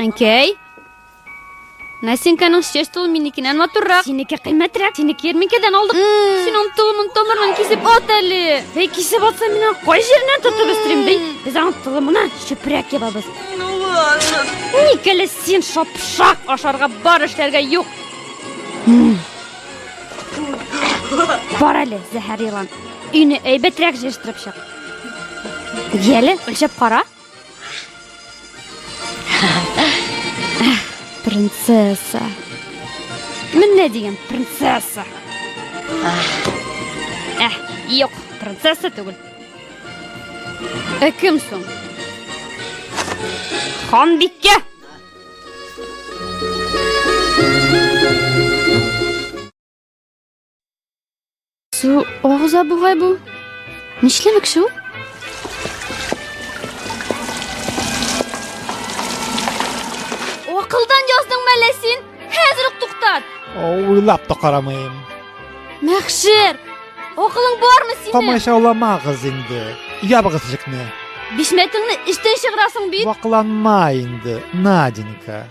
Әнкәй. Насеньканың чәч толы минекеннән матуррак. Синеке кыйммәтрәк. Синеке ярминкәдән алдык. Син аның толымын тамырыннан кисеп ат әле. Бәй, кисеп атсам, мин аны кай җиреннән тотып үстерим, бәй? Без аның толымына чүпрәк ябабыз. Ну ладно. Ник әле син шапшак ашарга бар эшләргә юк. Бар әле, зәһәр елан. Өйне әйбәтрәк җыештырып чык. Яле, үлчәп кара. Принцесса. Менә дигән принцесса. Әх, юк, принцесса түгел. Ә кем соң? Ханбикә! Су агыза бугай бу. Нишләмәкче ул? Акылдан яздың мәллә син? Хәзер үк туктат. Уйлап та карамыйм. Мәхшәр! Акылың бармы синең? Комачауламагыз инде. Ябыгыз ишекне. Бишмәтеңне эштән чыгарасың бит. Вакланма инде, Наденька.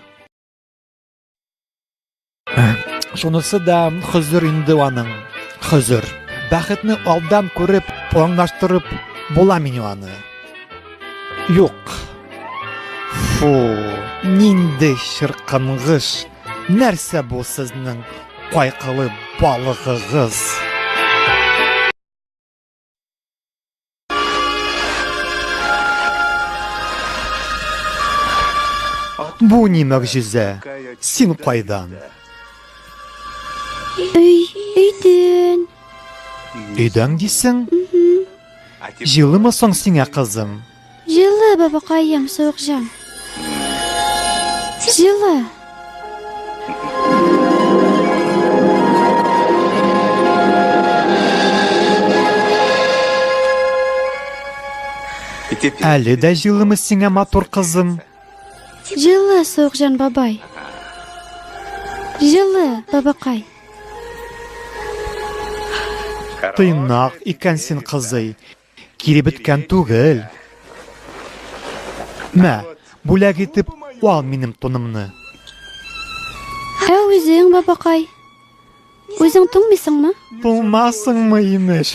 Шунысы да хозур инде аның. Хозур. Бәхетне алдан күреп, планлаштырып була мени аны? Юк. Фу, нинди чыркынгыч. Нәрсә бу сезнең кайкылы балыгыгыз? Бу ни могҗиза? Син кайдан? Өй, өйдән. Өйдән дисең? Җылымы соң сиңа, кызым? Җылы, бабакаем, суыкҗан. Җылы. Әле дә җылымы сиңа, матур кызым? Җылы, Суыкҗан бабай. Җылы, бабакай. Тыйнак икән син, кызый. Кире беткән түгел. Мә, бүләк итеп ал минем тунымны. Ә үзең, бабакай? Үзең туңмыйсыңмы? Туңмасыңмы, имеш.